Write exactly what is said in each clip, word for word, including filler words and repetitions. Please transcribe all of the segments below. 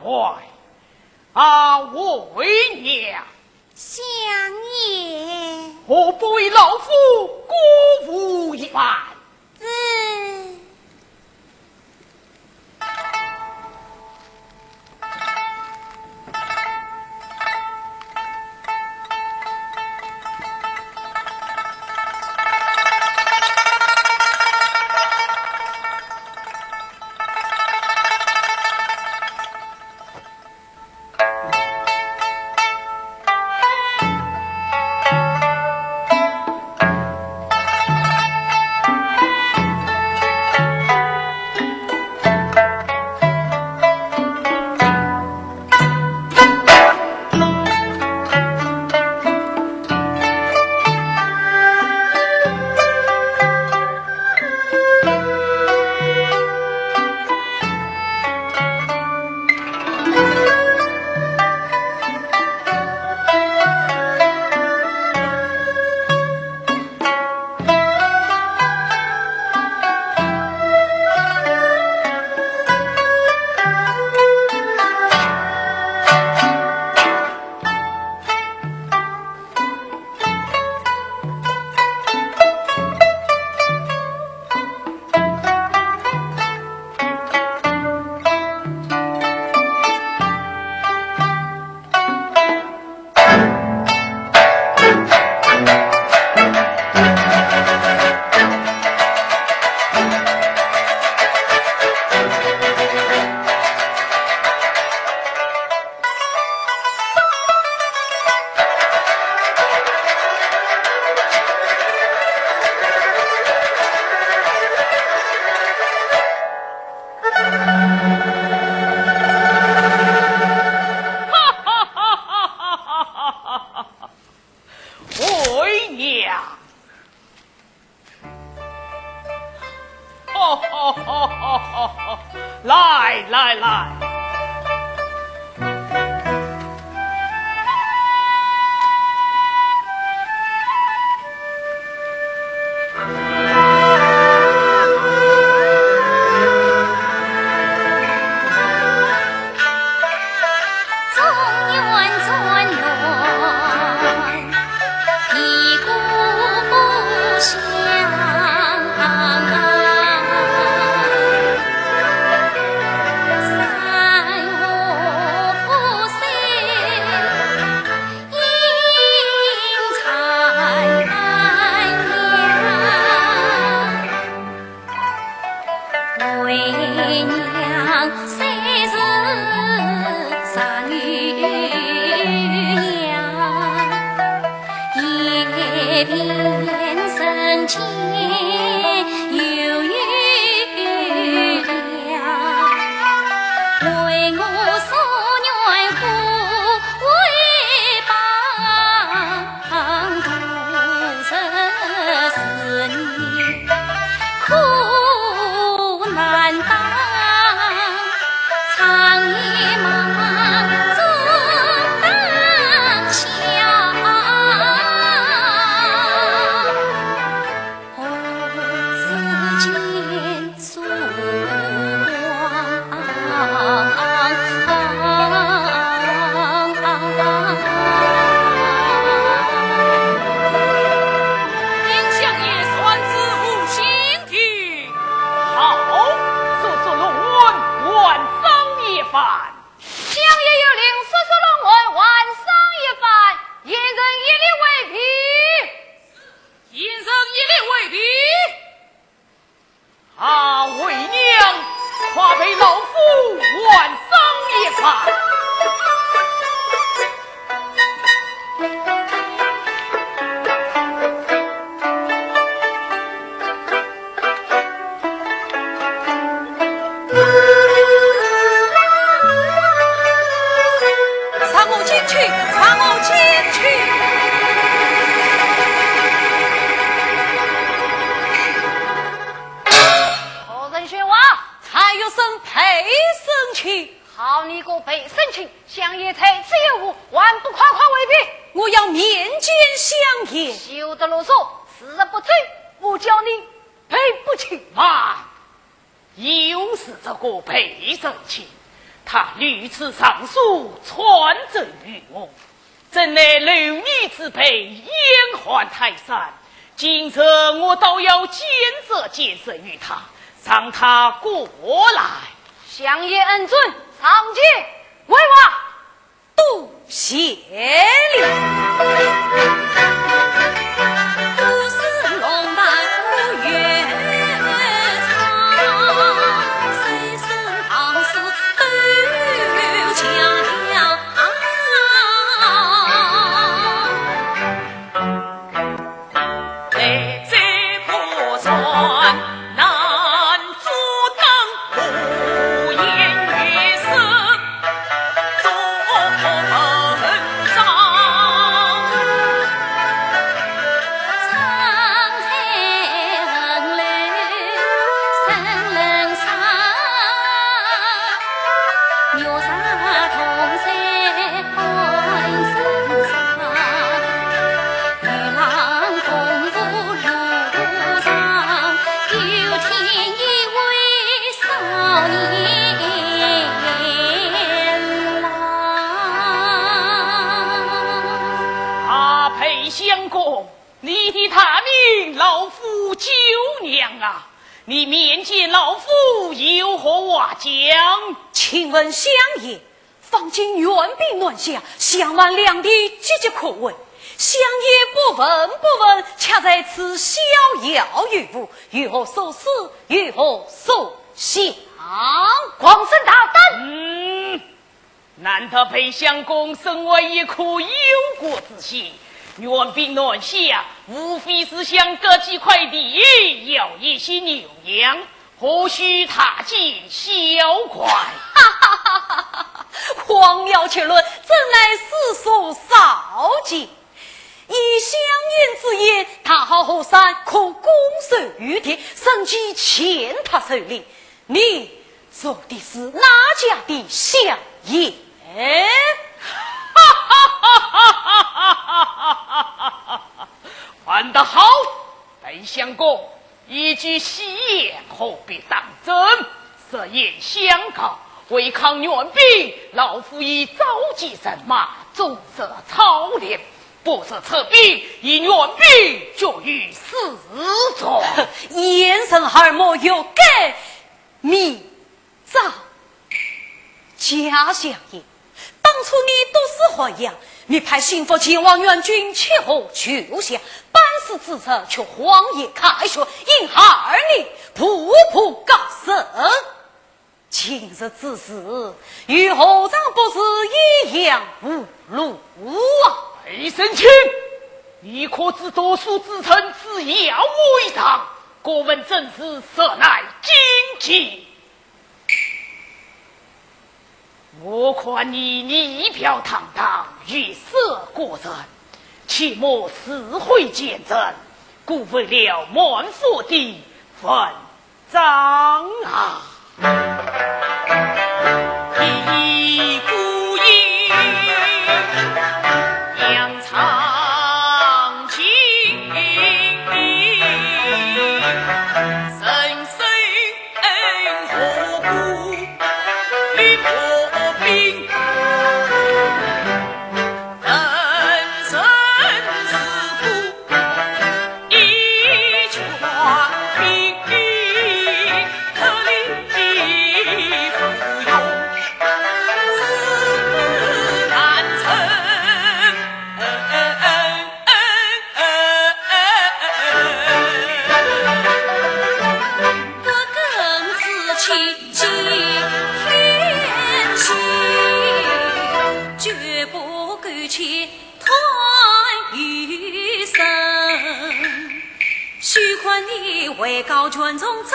喂，啊，为娘。相爷。何不与老夫过舞一番？是。 哈哈哈哈哈哈！为娘。 来来来。好，速速弄碗，晚赏一番。相爷有令，速速弄碗，晚赏一番。贤人一律回避。贤人一律回避。 啊，为娘，快陪老夫晚赏一番。让我进去，让我进去。 何人喧哗？蔡玉生陪参卿。好你个陪参卿，相爷在此有话，还不快快回避？我要面见相爷。休得啰嗦，时日不早，我叫你陪不亲。慢，又是这个陪参卿。他屡次上书，传奏于我，朕乃耦女之辈，严寒泰山。今日我倒要见识见识于他，让他过来。相爷恩准，参见。回话。 多谢了。啊，裴相公，你的大名老夫久仰啊，你面见老夫有何话讲？请问相爷， 方今元兵南下，襄樊两地岌岌可危。相爷不闻不问，恰在此逍遥游步，有何所思，有何所想？王孙大胆！嗯，难得裴相公身怀一颗忧国之心，元兵南下，无非是想割几块地，要一些牛羊， 何须踏进萧关？哈哈哈哈哈！荒谬绝伦，真乃世所少见。依相爷之言，踏好河山，可攻守御敌，乘机践踏首领。你做的是哪家的相爷？哈哈哈哈哈哈哈哈！问得好， 本相公，一句戏言何必当真？实言相告，违抗元兵，老夫已召集人马，组织操练，不时出兵，与元兵决于死战。掩人耳目，欲盖弥彰。 家相爷，当初你多次寒阳，你派心腹前往援军，切合救驾，班师之日却荒野开穴，因而你步步高升。今日之事，又何尝不是一样无路啊？哎，沈清，你可知读书之人，只要为上，过问政事，实乃禁忌。 我看你仪表堂堂，语塞过人，切莫是非见人，辜负了满腹的文章啊！一孤影，两长情，人生 恩和苦，与我并。人生自古一场病，可怜的芙蓉自难成。 不耕自弃寄天行，绝不苟且贪于生。须唤你位高权重掌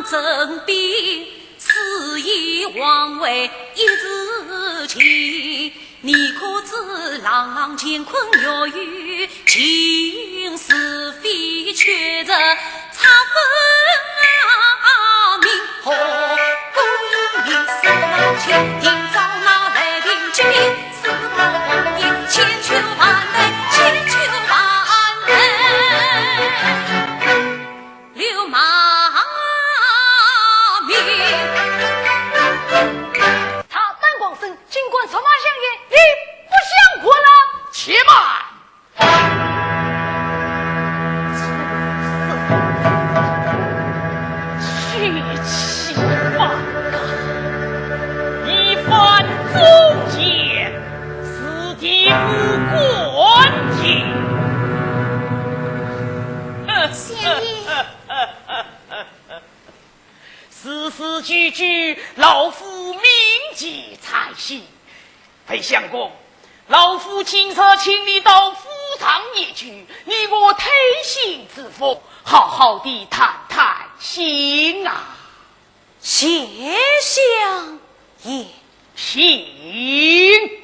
政兵， 赐以皇位一字旗，你可知朗朗乾坤月有情，是非曲折差分明。何故因你思老臣，今朝那雷霆之兵，似破狂筱千秋万代，千秋万代。 流氓命。大胆此句句，老夫铭记在心。魏相公，老夫今日请你到府上一叙，你我推心置腹，好好地谈谈心啊。谢相爷。请。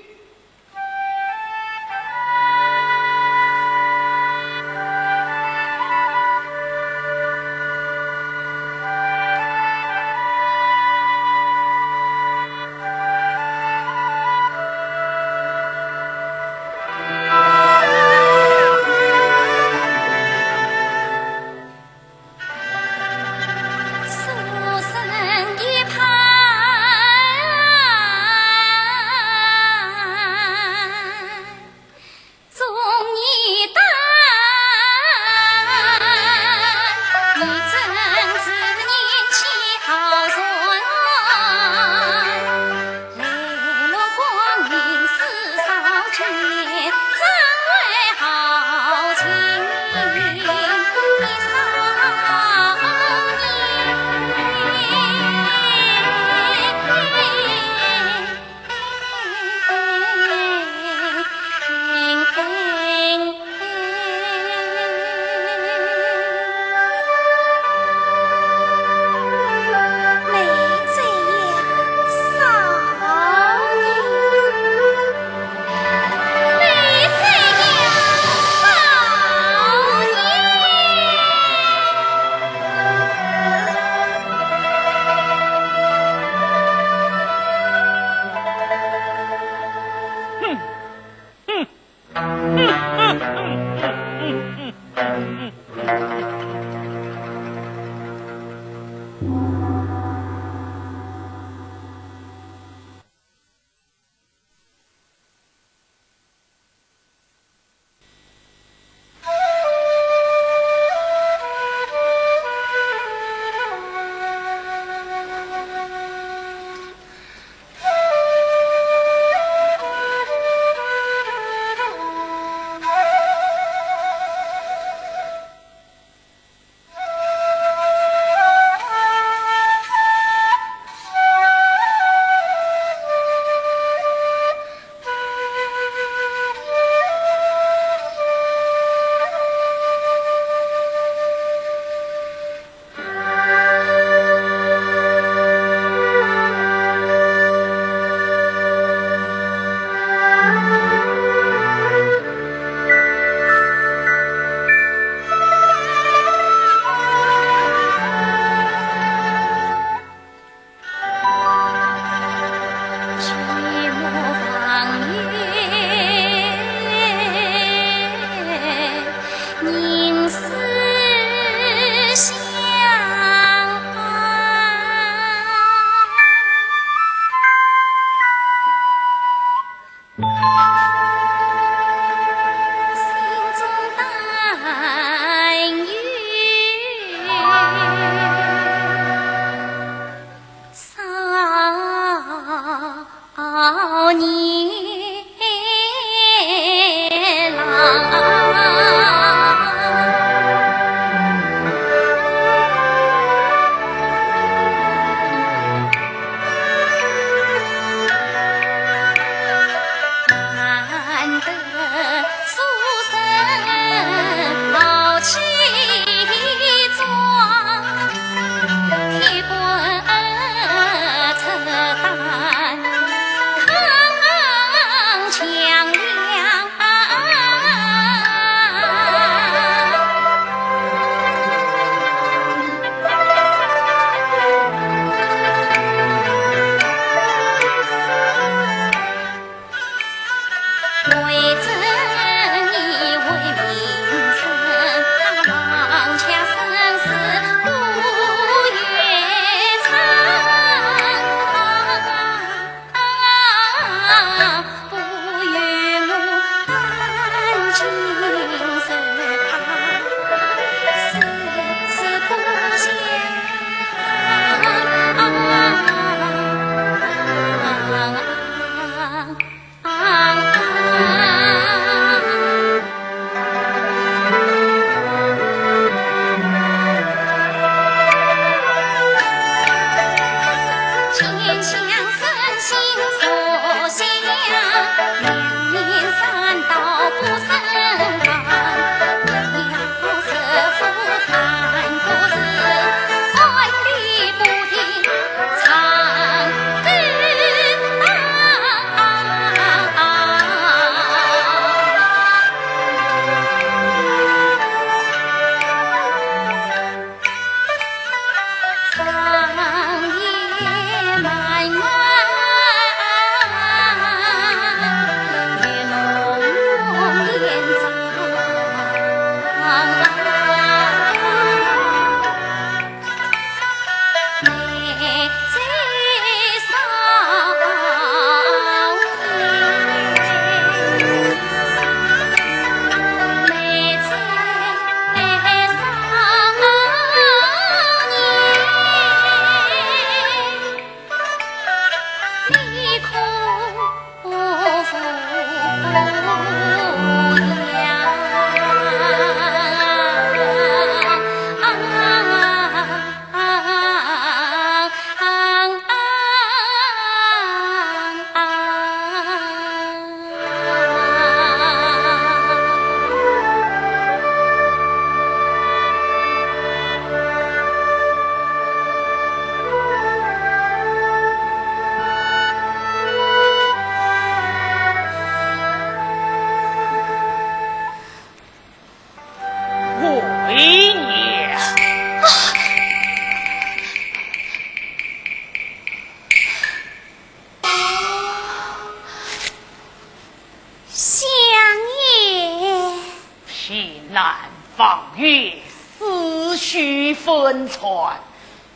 南方月，思绪纷乱，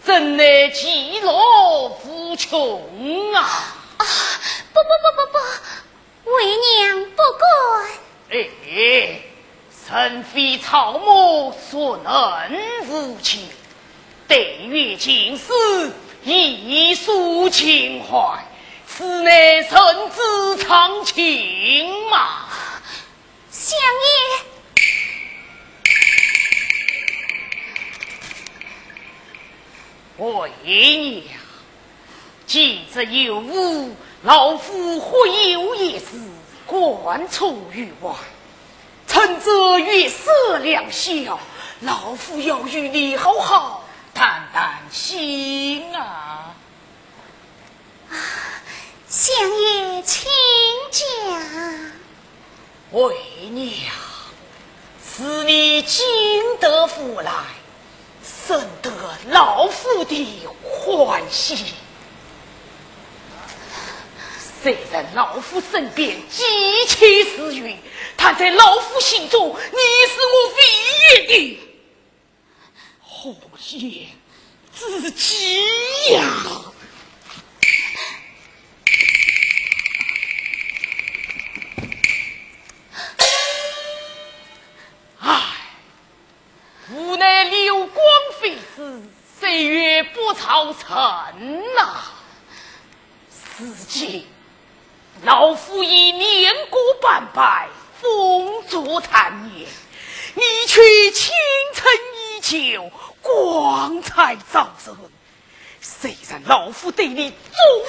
怎奈其乐无穷啊！啊，不不不不不，为娘不敢。哎，人非草木，孰能无情？对月情思，亦须情怀，此乃人之常情嘛。 相爷。为娘，既然有误，老夫或有一事，管处于外。趁这月色良宵，老夫要与你好好谈谈心啊。啊，相爷请讲。 为娘，自你进得府来，深得老夫的欢喜。虽然老夫身边极其自由，但在老夫心中，你是我唯一的 红颜知己呀！唉，无奈流光飞逝，岁月不饶人呐。 如今，老夫已年过半百，风烛残年，你却青春依旧，光彩照人。虽然老夫对你钟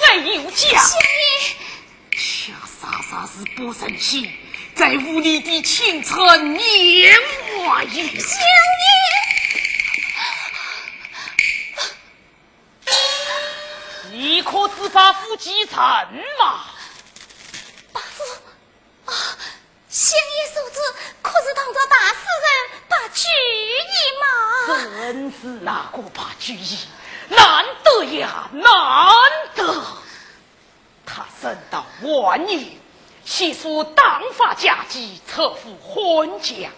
爱有加，相爷，却常常是不忍心再污你的青春年华呀。相爷。 你可知伯父几岁吗？伯父，啊，相爷所指，可是唐朝大诗人白居易吗？正是那个白居易，难得呀，难得！他人到晚年， 悉数当发家计，出府安家，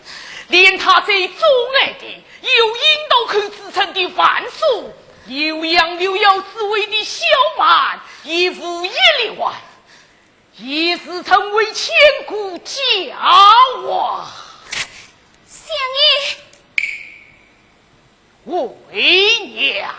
连他最钟爱的、有“鹰刀口”之称的樊叔，有“杨柳腰”之威的萧曼，亦无一例外，一时成为千古佳话。相爷，为娘。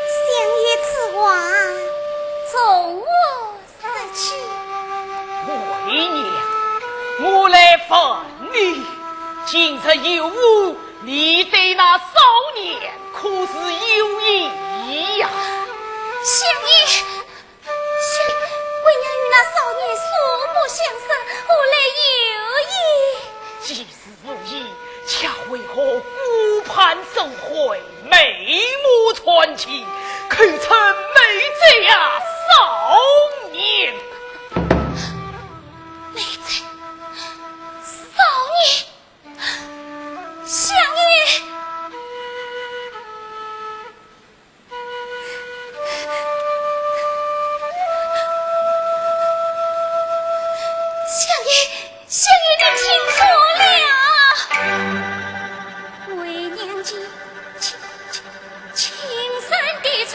相爷此话从何说起？为娘，我来问你，今日有误，你对那少年可是有意呀？相爷， 为娘与那少年素不相识，何来有意？既是无意，却为何顾盼生辉，眉目传情，口称美哉呀少年？美哉少年，相爷。 相爷，相爷，你听错了。为娘亲，亲，亲，亲生的吹，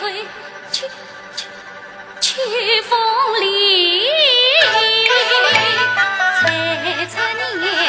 吹，吹，吹风里，吹出你眼。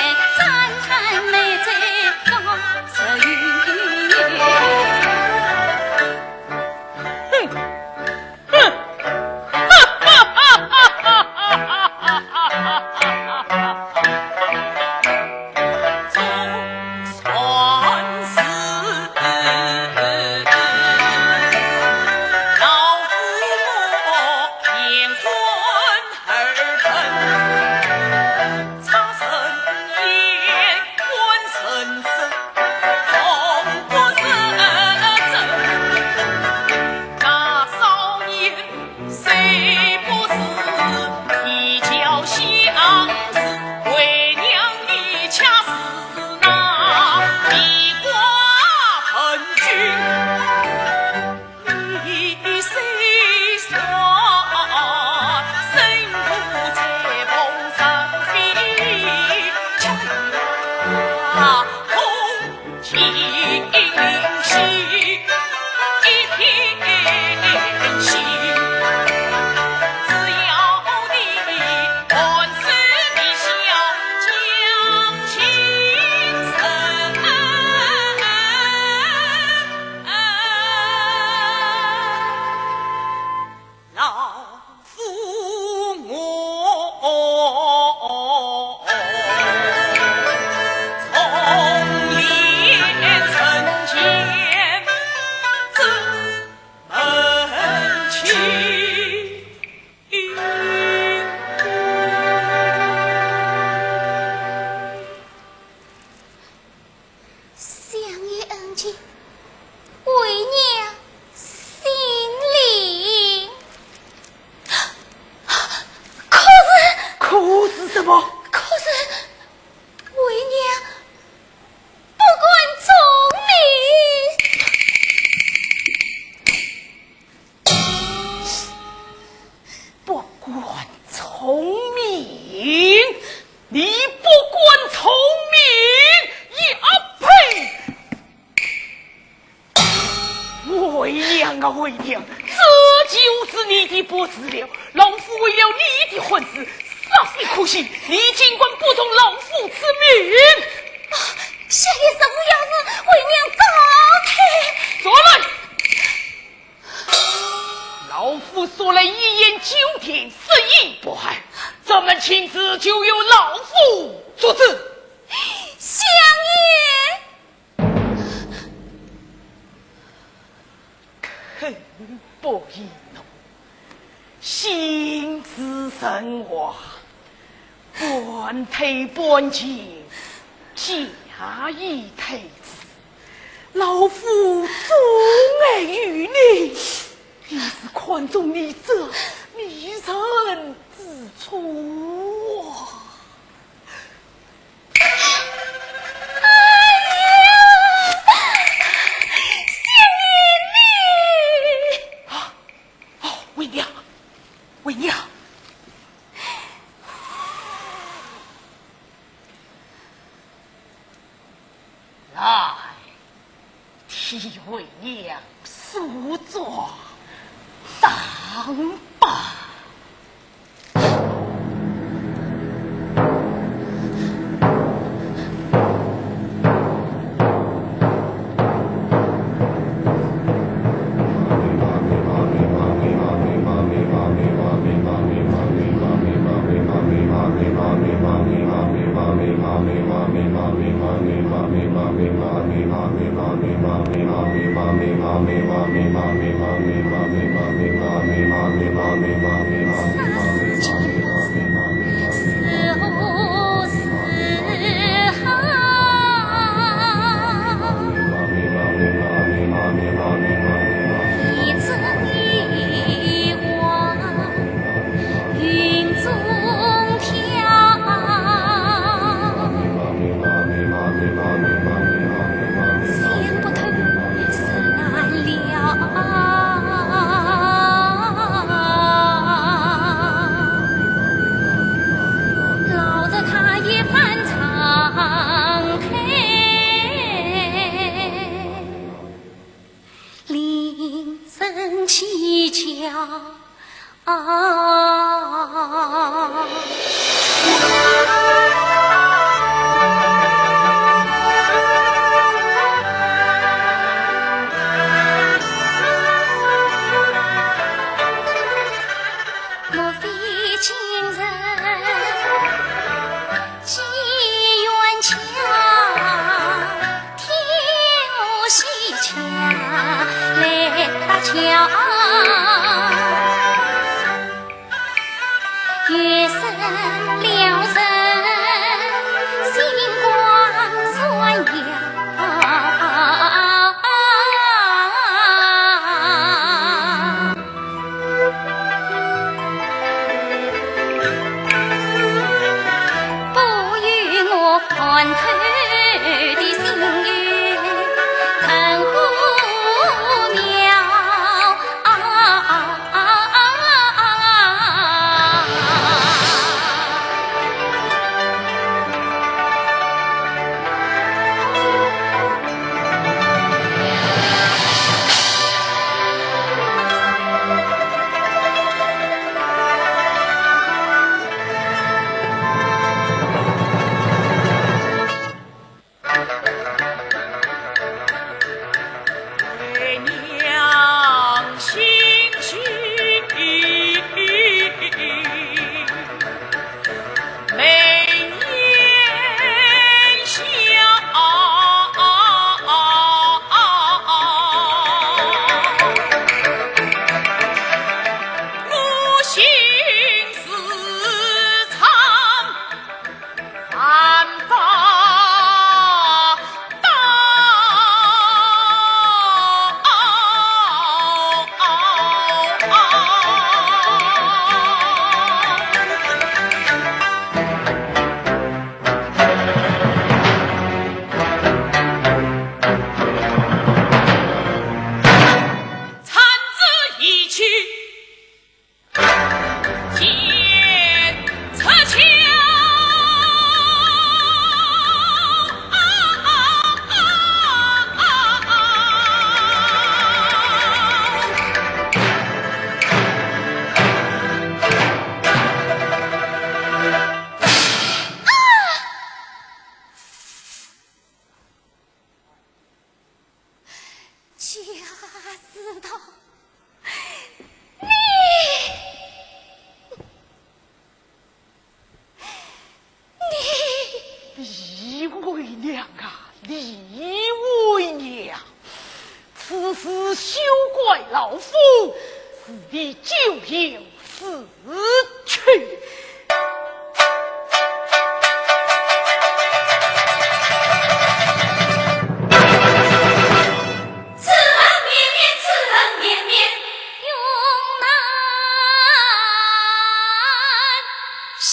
你不管聪明，也配！ 魏良啊魏良，这就是你的不是了。老夫为了你的婚事，煞费苦心，你竟敢不从老夫之命！啊，小爷实无要事，为娘告退。坐来！老夫说了一言九鼎，十言不还，这门亲事就由老夫做主。相爷！ 肯不依奴，心慈神话，半推半就，假意推辞。老夫钟爱于你，你是看中你这迷人之处啊。 哎呀，小娘你！啊，哦，为娘，为娘。来，替为娘梳妆打扮。娘啊，李为娘，此事休怪老夫，自己咎由自取。此恨绵绵，此恨绵绵，永难消。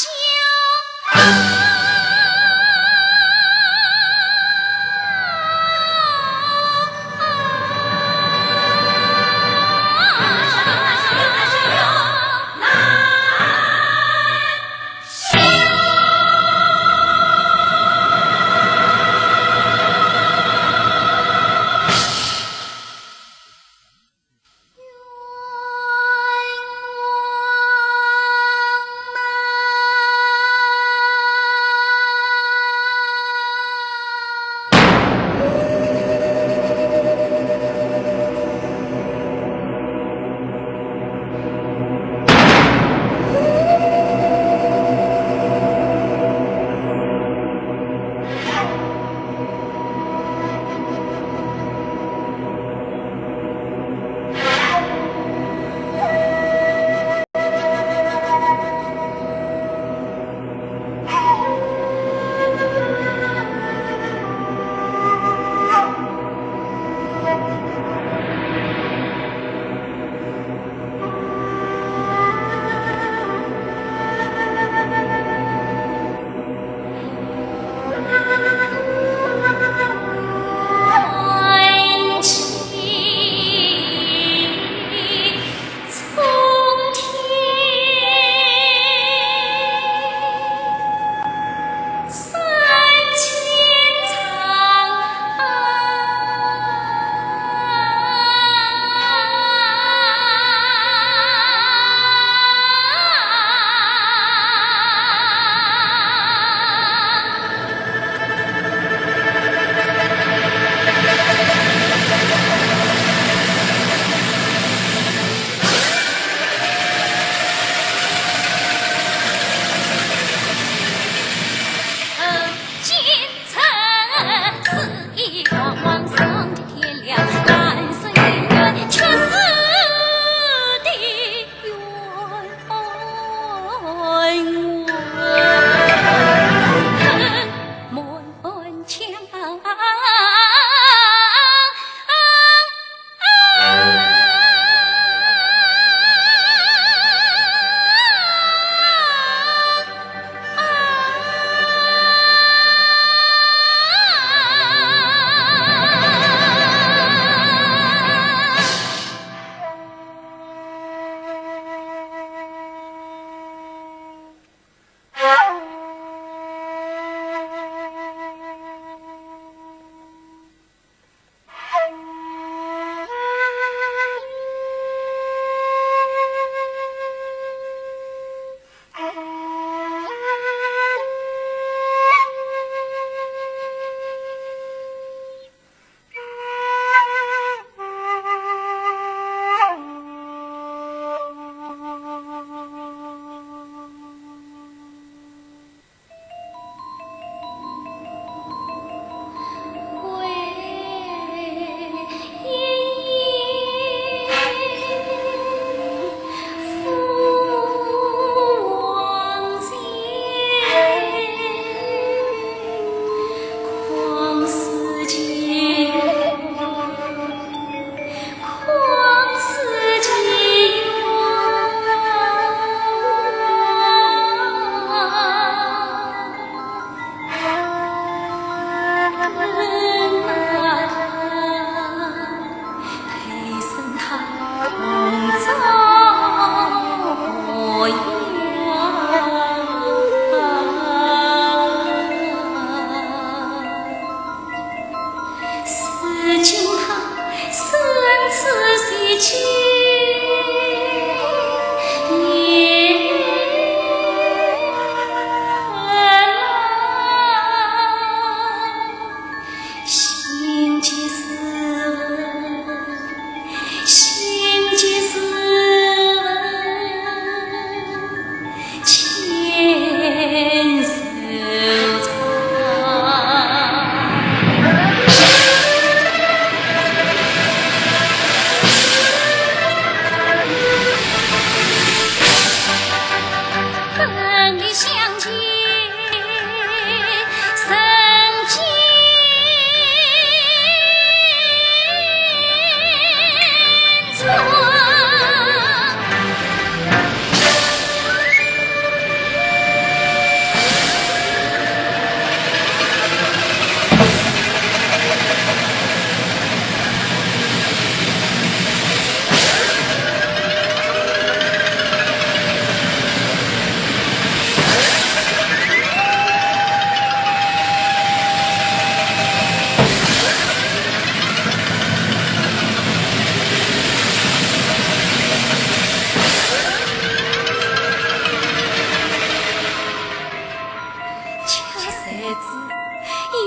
子，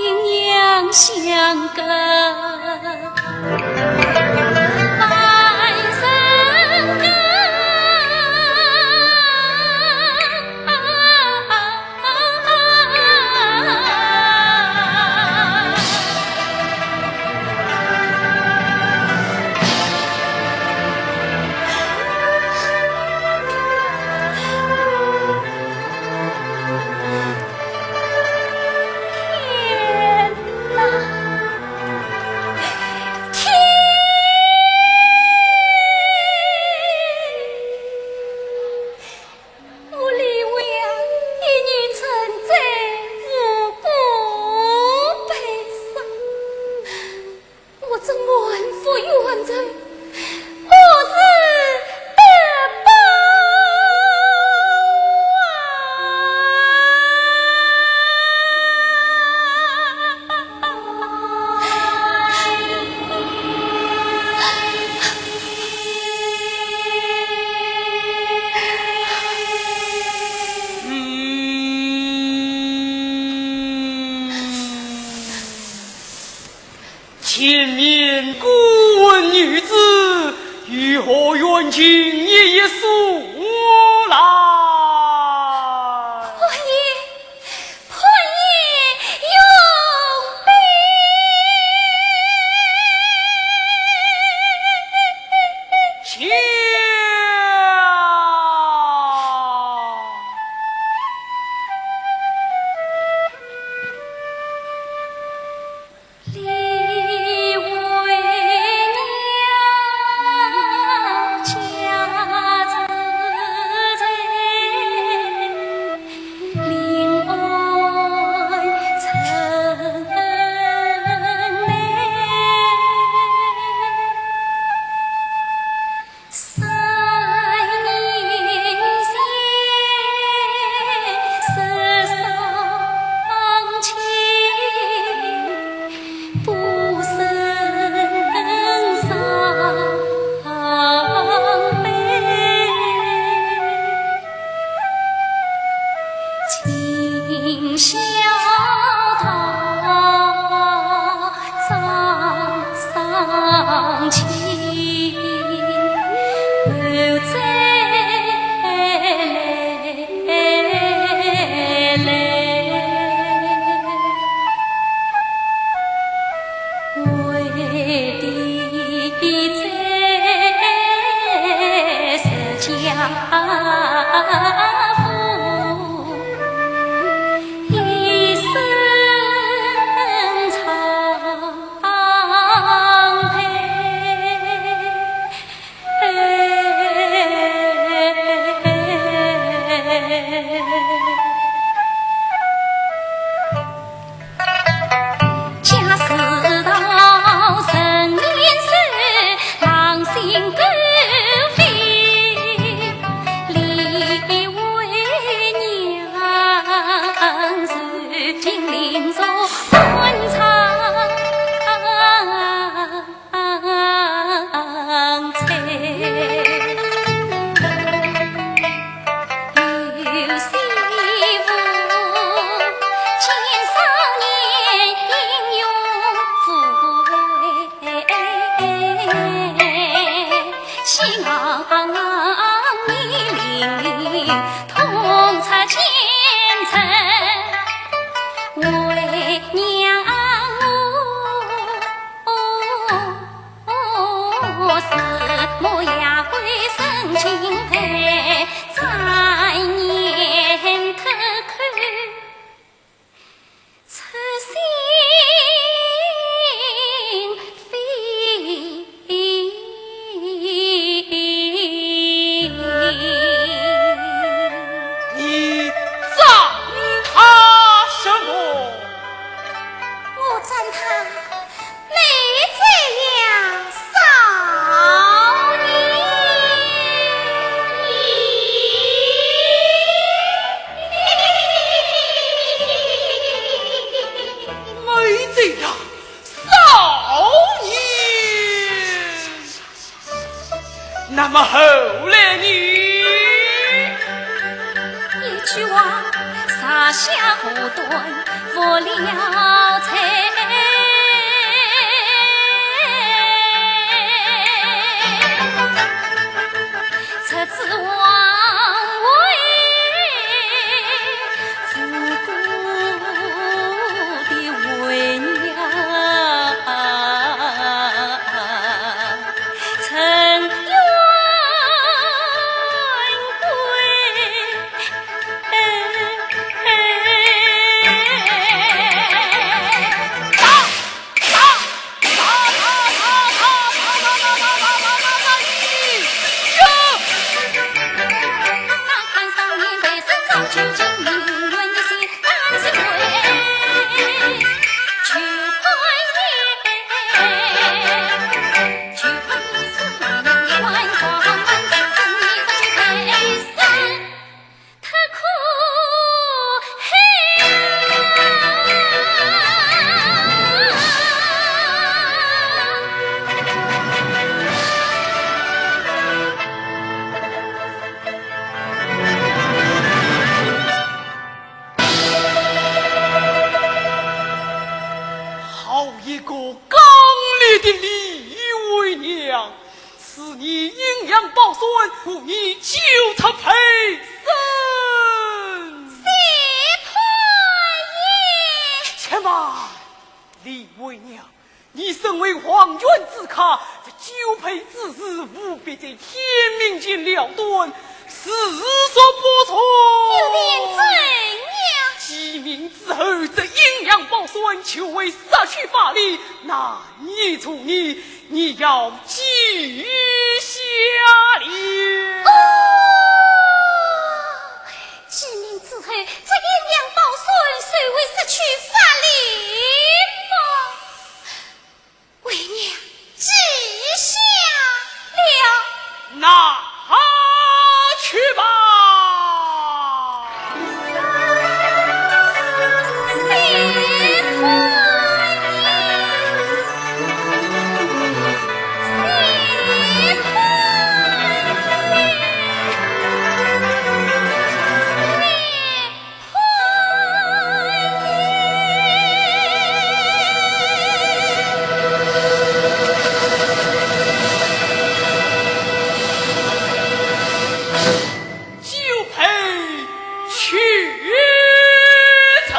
阴阳相隔，半生根。天哪！天！我李未央一日成灾，无辜被杀。 我这满腹冤仇，何时得报啊？嗯。 前面孤魂女子，有何冤情，一一诉来。潘爷，潘爷，容禀。请。 你赞他什么？我赞他 没这样少年。没这样少年。那么后来呢？一句话，撒下祸端。好一个刚烈的李为娘！ 是你阴阳宝扇，故你救出沛参。谢太爷。且慢，李为娘，你身为黄泉之客，这救沛之事，务必在天明前了断，是实属不妥。有点怎样？鸡鸣之后，这阴阳宝扇就会失去法力，难以助你。 你要记下了。哦，鸡鸣之后，这阴阳宝扇虽会失去法力么？为娘记下了。拿去吧。救沛去哉。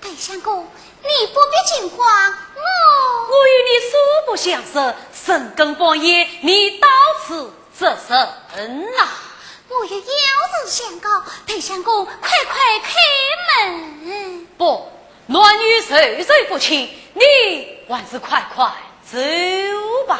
白相公，你不必惊慌，我……我与你素不相识，深更半夜你到此作甚呐？我有要事相告，白相公，快快开门。不，男女授受不亲，你还是快快走吧。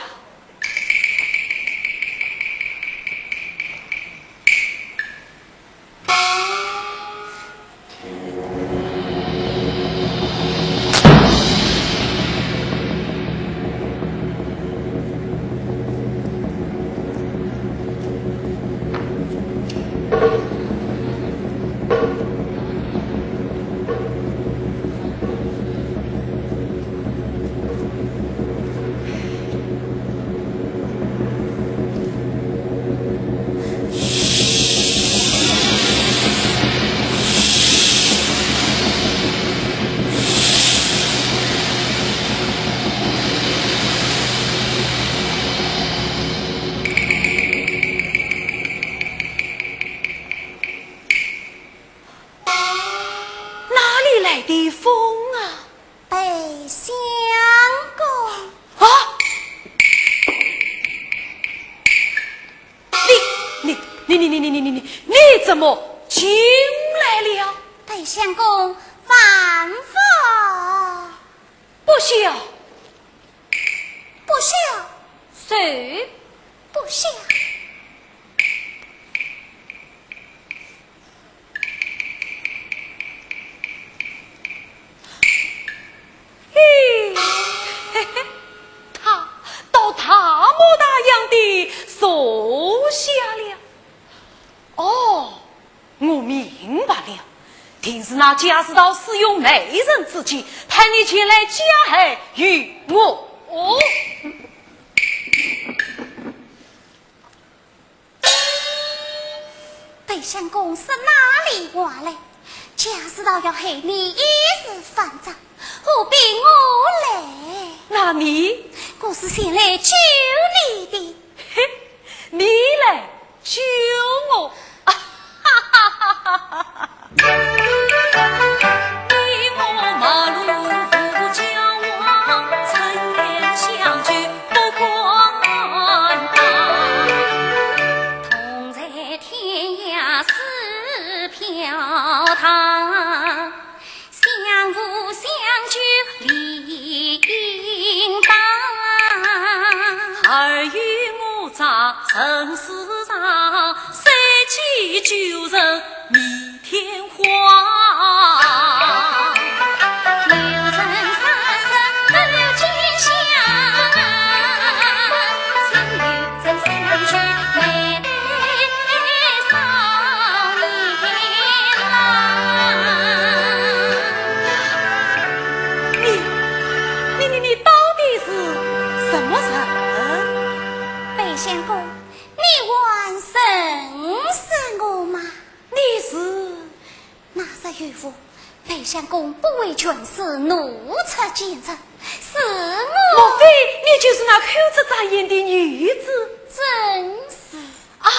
哪里来的风啊？白相公。啊！你，你，你，你怎么进来了？白相公，万福。不孝。不孝。谁？不孝。 咦，嘿嘿，他倒大模大样地坐下了。哦，我明白了，定是那贾似道使用美人之计，派你前来加害于我。哦。 白相公说哪里话来？假使道要害你一时慌张，何必我来？那你？我是前来救你的。嘿，你来救我？啊哈哈哈哈哈！ 你，你，你，你到底是什么人？白相公，你还认识我吗？你是……那日有误，白相公不畏权势，怒出奸臣，是我……莫非你就是那口出狂言的女子？正是。哎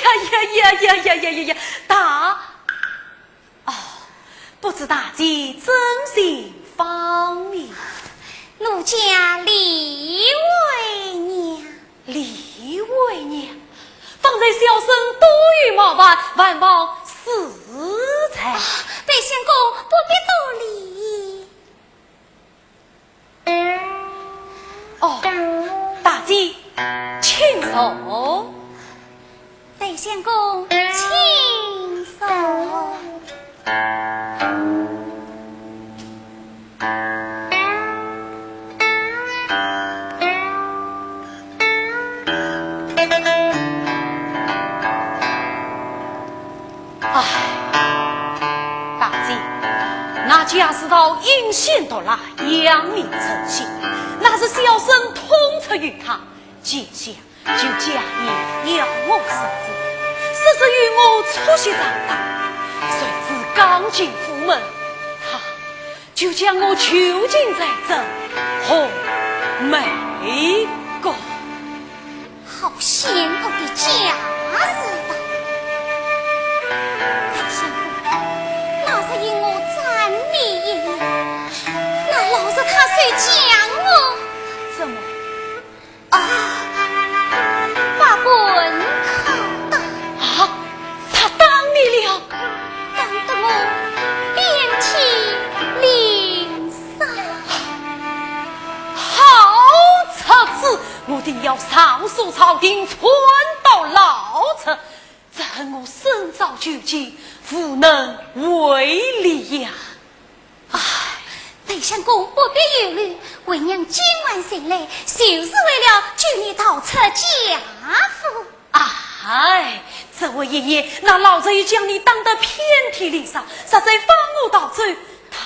呀呀呀呀呀呀呀呀！大……哦，不知大姐尊姓芳名？奴家李为娘。 李为娘，方才小生多有冒犯，还望恕罪。啊，白相公，不必多礼。哦，大姐，请坐。 白相公，请坐。唉，大姐，那假使道阴险毒辣，扬名成性，那是小生痛出于他，今下 就假意要我说字，说是与我初识长大，谁知刚进府门，他就将我囚禁在这红梅阁。好险恶的假使道！白相公，那日因我赞你一言，定要上书朝廷，传到老贼，只恨我身遭旧疾，无能为力呀。唉。太相公不必忧虑，为娘今晚前来，就是为了救你逃出贾府。唉，这位爷爷，那老贼已将你打得遍体鳞伤，实在放我逃走，他，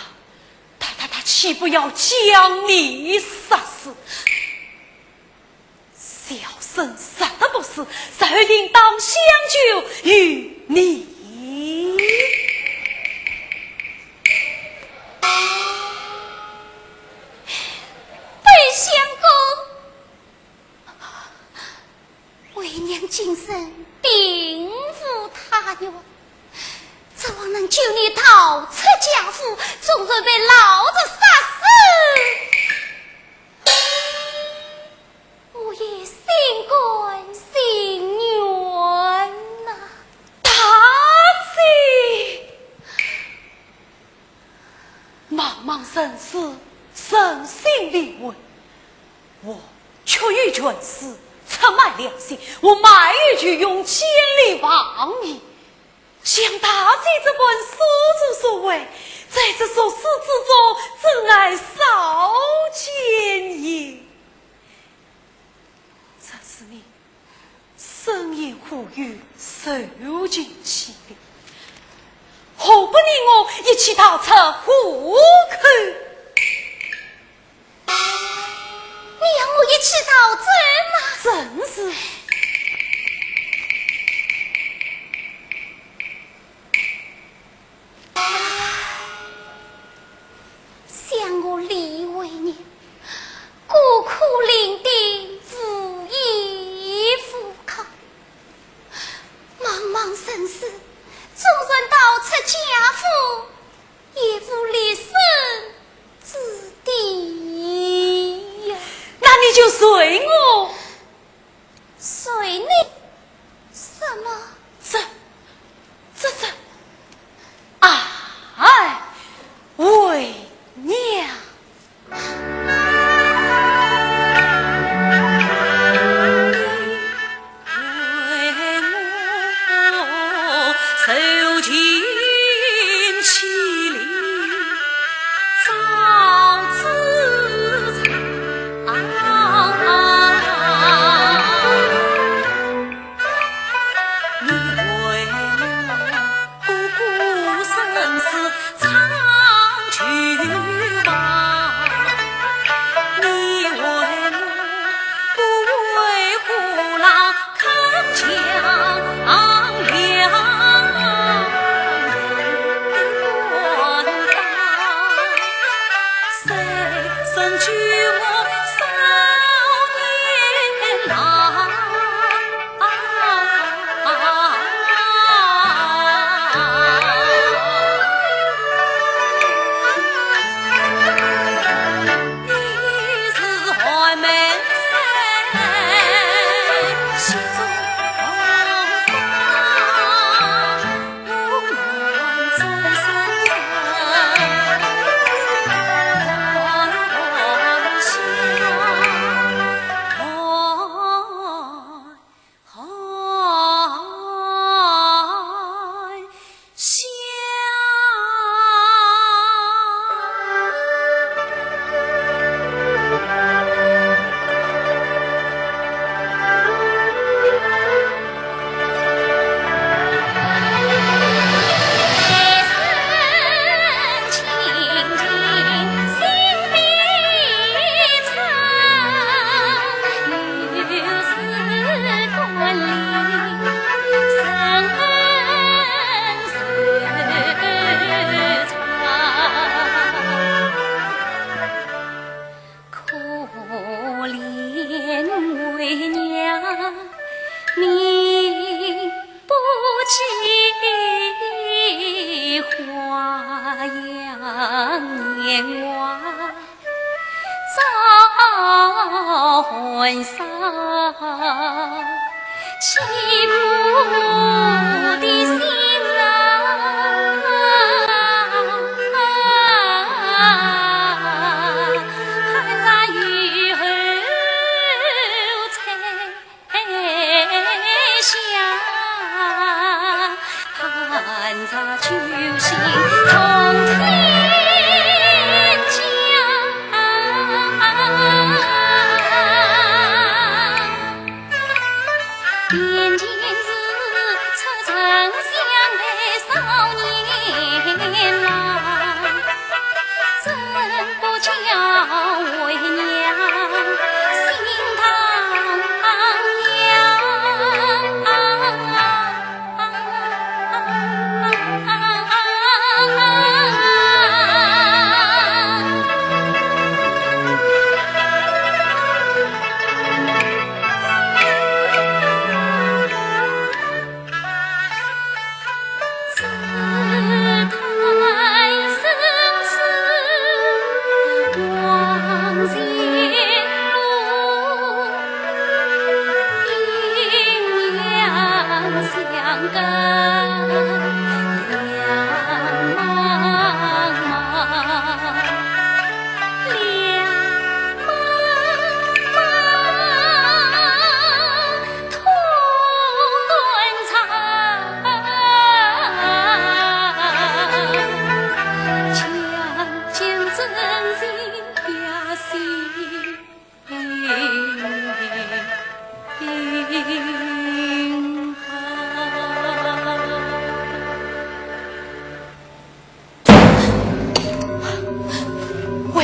他，他，他岂不要将你杀死？ 小生实在不是，日后定当相救于你。太相公，为娘今生并无他愿，指望能救你逃出贾府，总算被老贼杀死。 我也心甘情愿呐。大姐，茫茫人世，人心离魂，我出于权势，出卖良心，我卖友求荣，见利忘义。 像大姐这般所作所为，在这俗世之中，真乃少见也。这是你深夜呼吁，受尽欺凌，何不你我一起逃出虎口？ 你要我一起逃走吗？正是。想我李为娘，孤苦伶仄，无依无靠，茫茫人世，总算逃出贾府， 也无立身之地呀。那你就随我。随你？什么？这，这，这……啊，哎，为娘。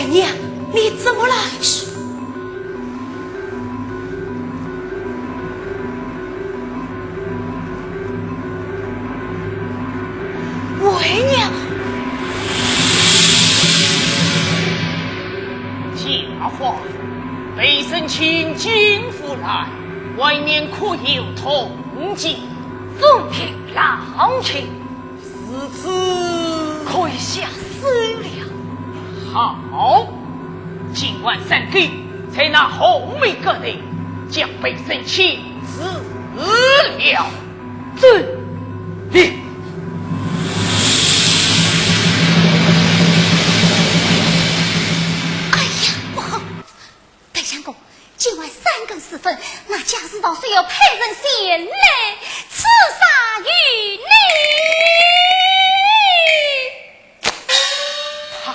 娘，你怎么了？为娘。家花，陪省亲进府来，外面可有通情？府里无通情。 如此，可以下手了。好，今晚三更，在那红梅阁内，将陪省亲治了。遵命。哎呀，不好！ 白相公，今晚三更时分，那贾似道虽要派人前来，刺杀于你。他，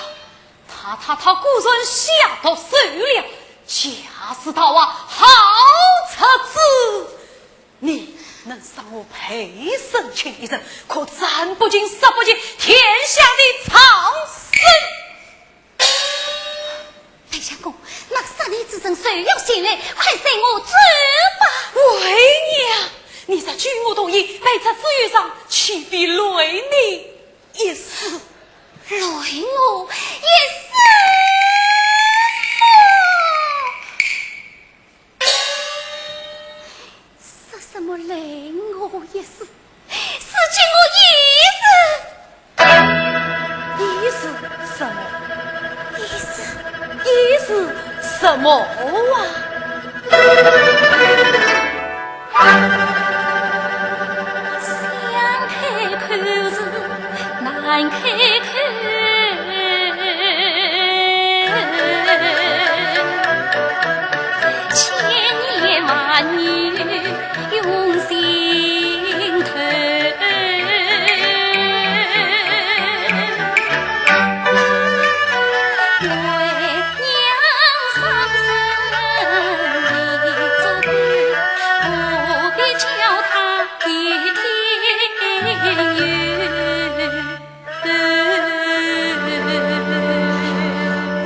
他，他，他果然下毒手了。贾似道啊，好贼子！你能杀我陪省亲一人，可斩不尽，杀不尽天下的苍生。 白相公，那杀你之人就要前来，快随我走吧。为娘，你若拒我同行，被贼子遇上，岂非累你一死？累我一死？说什么累我一死？ 是给我一死。一死什么？一死，一死什么啊？想开口是难开口。 千言万语涌心头。为娘伤心已作罢，不必叫她一天忧。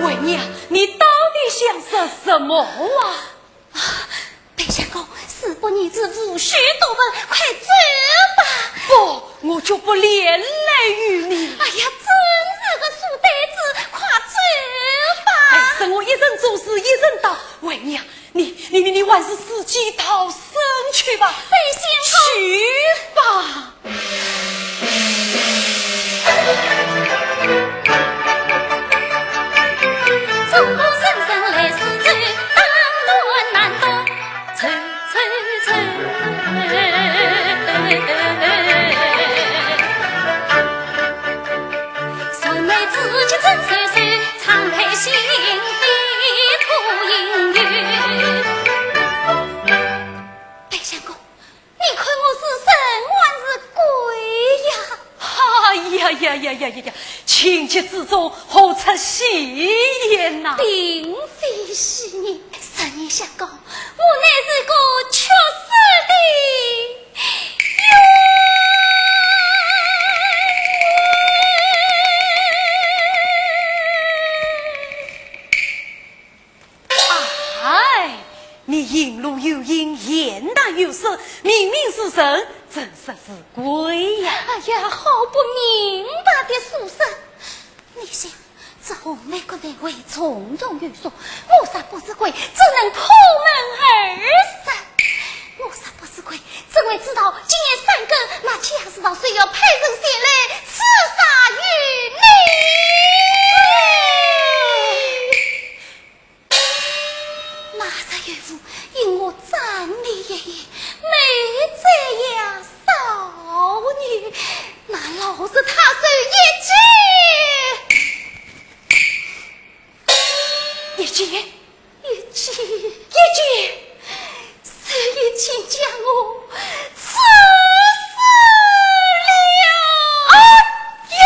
为娘，你到底想说什么啊？啊，白相公，事不宜迟，无需多问，快走吧。不，我绝不连累于你。哎呀，真是个书呆子，快走吧。哎，是我一人做事一人当。为娘，你，你，你，你还是自己逃生去吧。白相公。去吧。 白相公， 你看我是人还是鬼呀？哎呀呀呀呀呀呀！情急之中何出戏言呐？并非戏言，实言相告，我乃是个屈死的冤枉。 哎，你映入有影，言谈有声，明明是人，怎说是鬼呀？哎呀，好不明白的书生！你想，这红梅阁内外重重有锁，我若不是鬼，怎能破门而入？我若不是鬼，怎会知道今夜三更那贾似道虽要派人前来刺杀于你？ 那日岳父因我赞你一言，没斩呀少女，那老贼他受一计。一计？一计？一计？ 这一计将我刺死了。哎呀！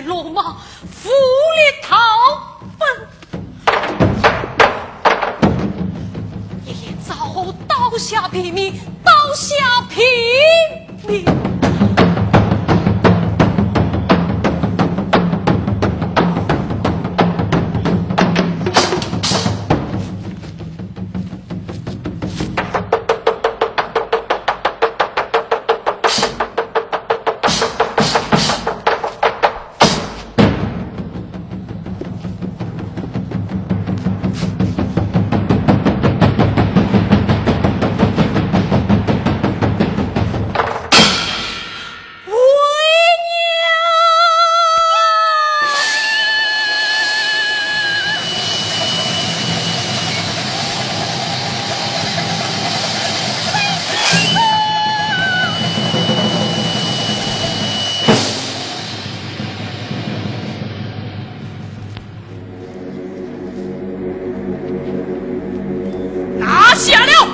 落马，无力逃奔。爷爷，早好刀下毙命，刀下毙命。 拿下了！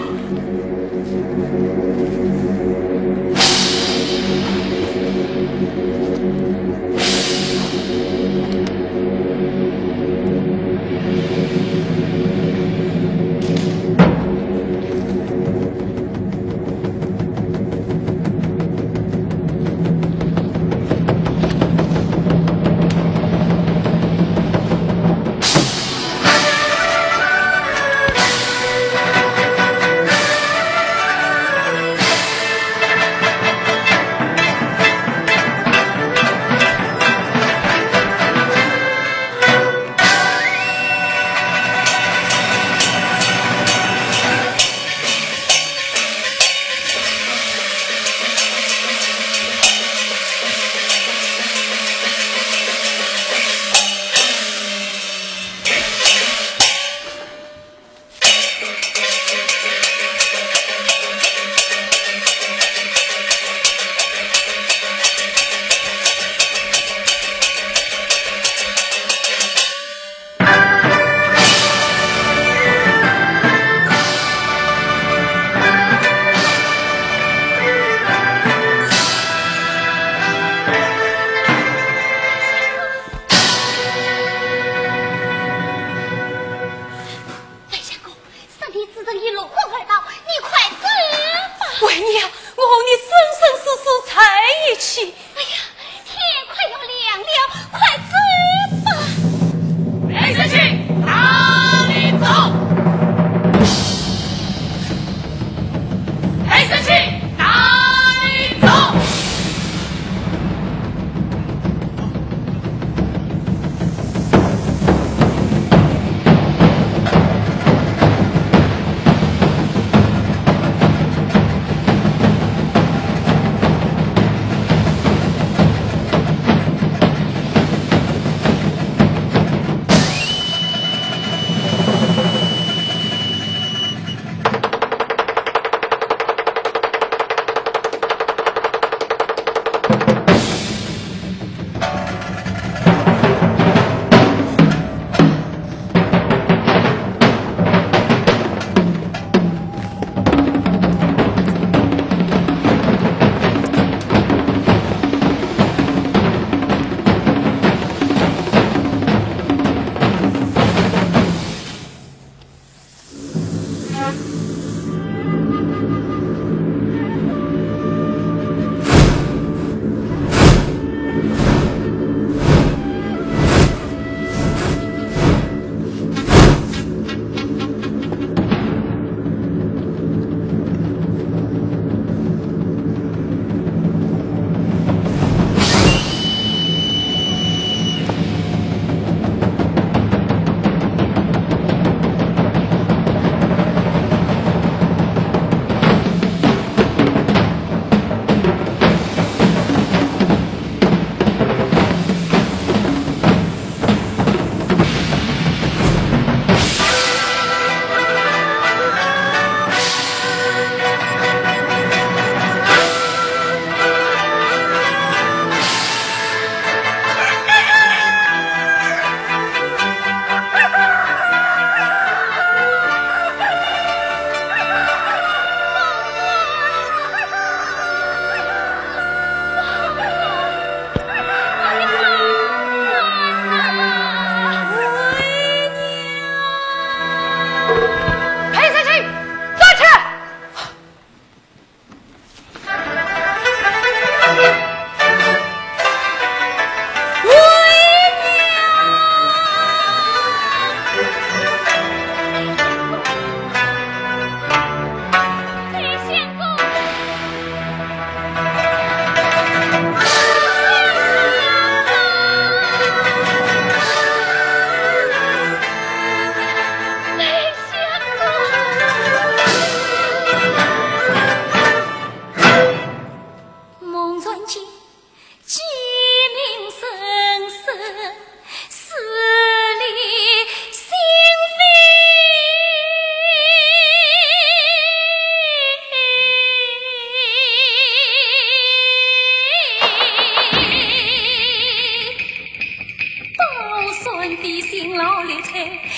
白相公，三弟子等已落荒而逃，你快走吧。为娘，我和你生生世世在一起。哎呀，天快要亮了，快走吧。白小姐，哪里走？白小姐，哪里走？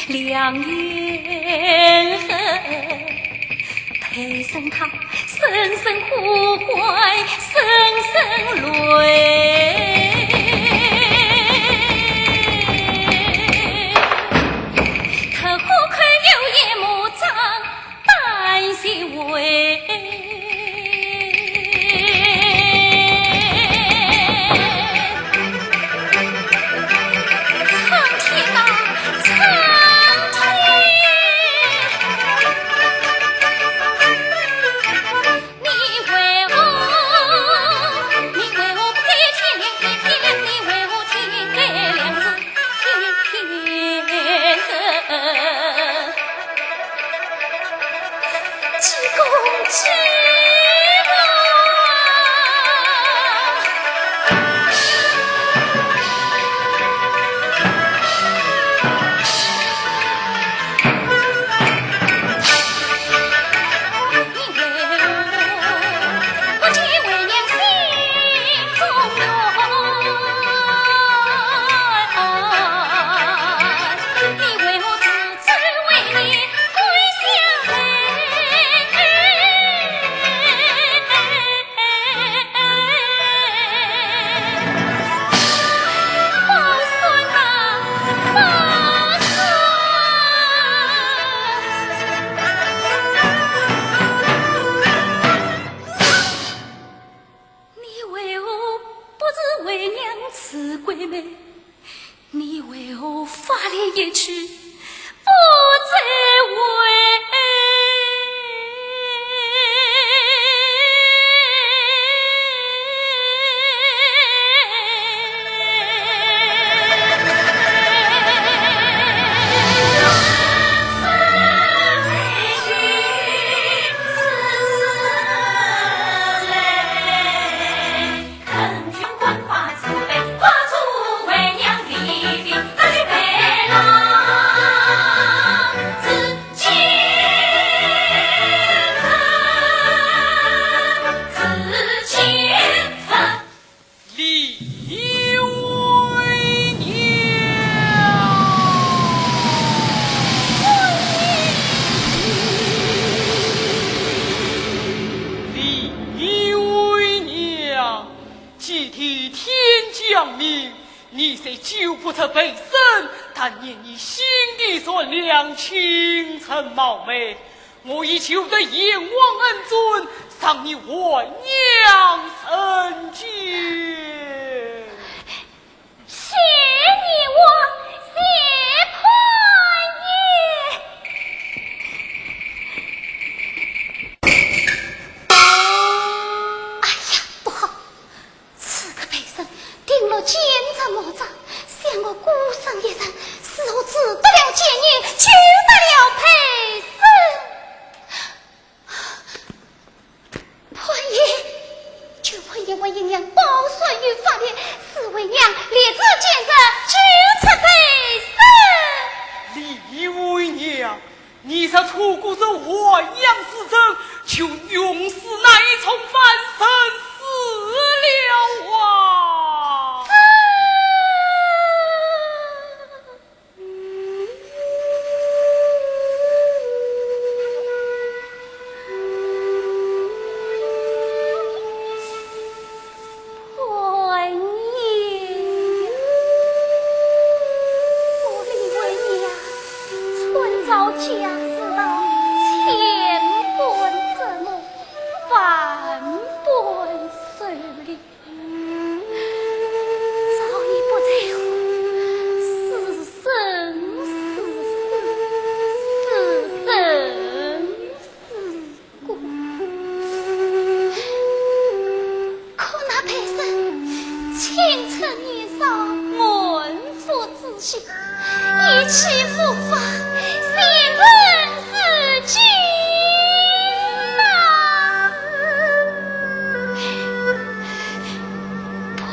两眼，陪审他声声呼唤，声声泪。他虎口有眼目张， 胆小鬼。苍天啊，苍天！你为何，你为何不给天亮一天？你为何天该亮时天黑？ 济公，济公啊！你为何不解为娘心中愿？你为何自 你为何不是为娘慈贵呢？你为何发了一去不再回？李为娘。李为娘，既听天将命，你虽救不出卑僧，但念你心地善良，青春貌美， 我已求得阎王恩准，赏你还娘人间。谢阎王，谢潘爷。哎呀，不好！ 此刻卑僧定落奸贼魔掌，想我孤身一人，如何治得了奸人，救得了卑僧？潘爷，求潘爷为娘保守于法律，使为娘立斩奸贼，救出卑僧。李为娘， 你若错过这还娘时辰，就永世难以重返人世了啊！潘爷，我李为娘，春朝家事到，千般折磨，万般收礼。早已不在乎是生是死，是生是 可那卑僧青春年少，满腹志气，意气风发，心存至今呐。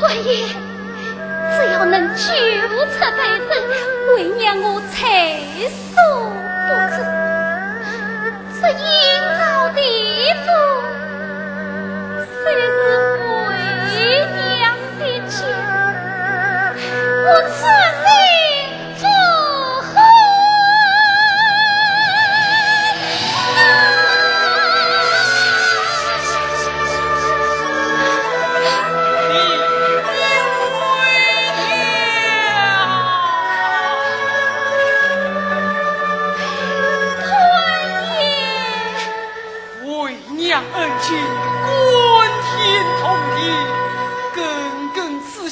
潘爷，只要能救出卑僧，为娘我在所不辞。 这阴曹地府，虽是为娘的家，我此生不后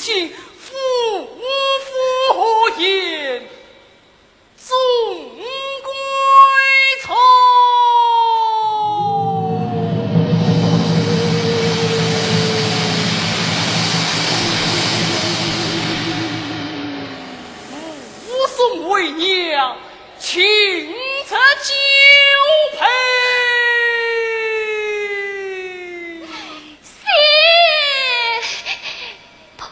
请夫妇何言？总归从。武松为娘，情值九倍。谢婆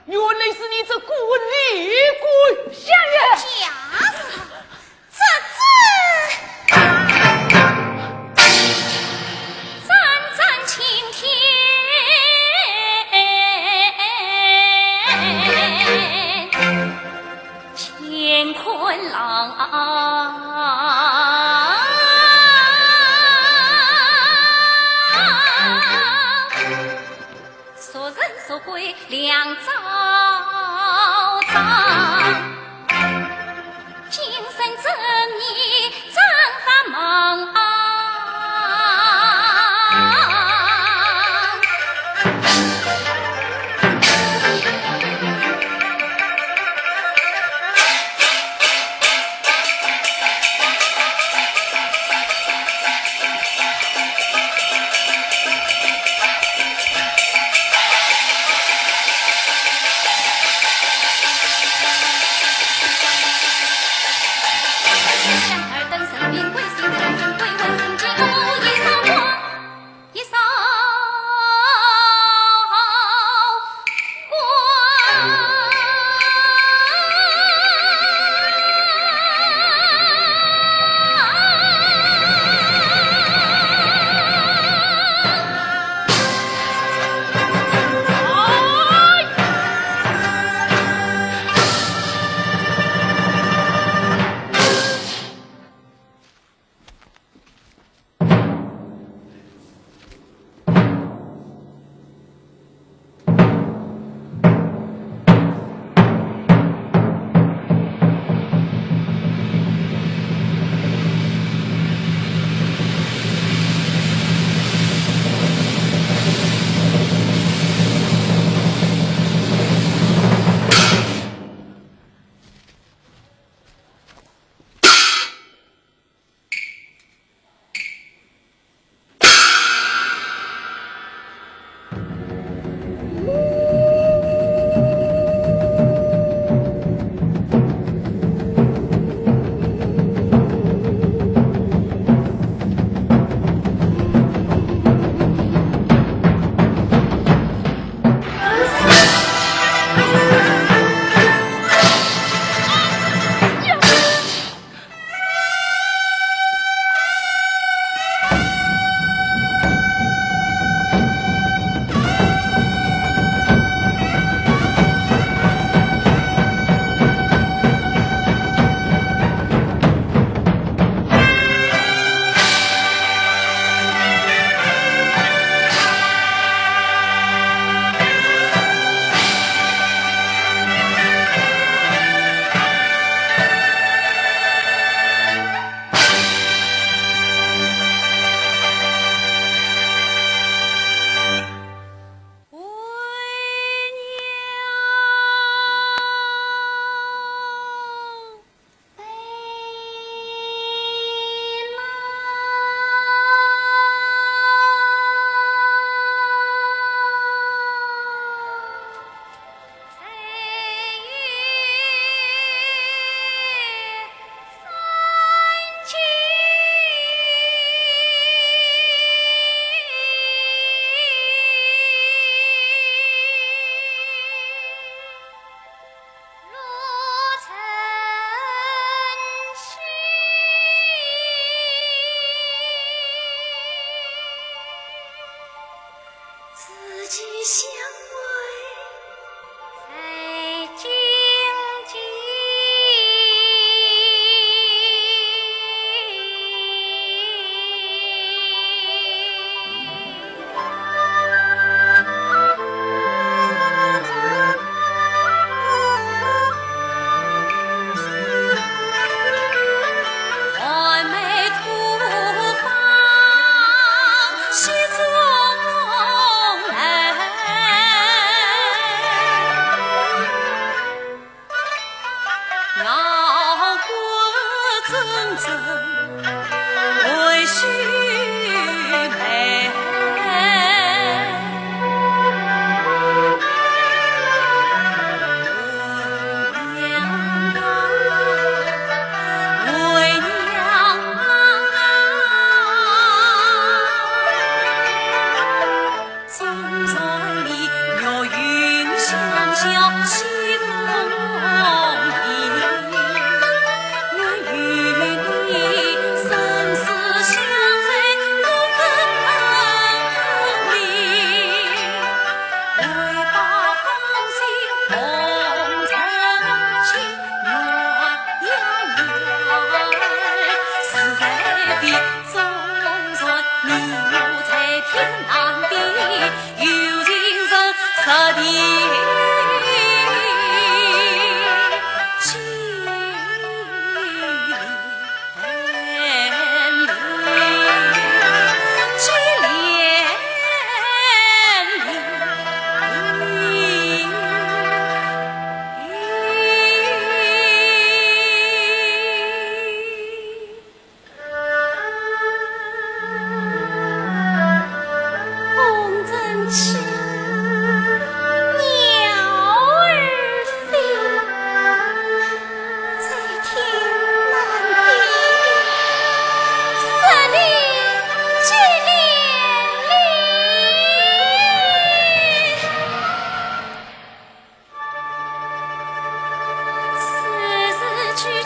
原来是你这个厉鬼！相爷！吓死他！这，这……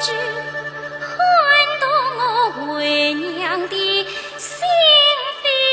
撼动我为娘的心扉。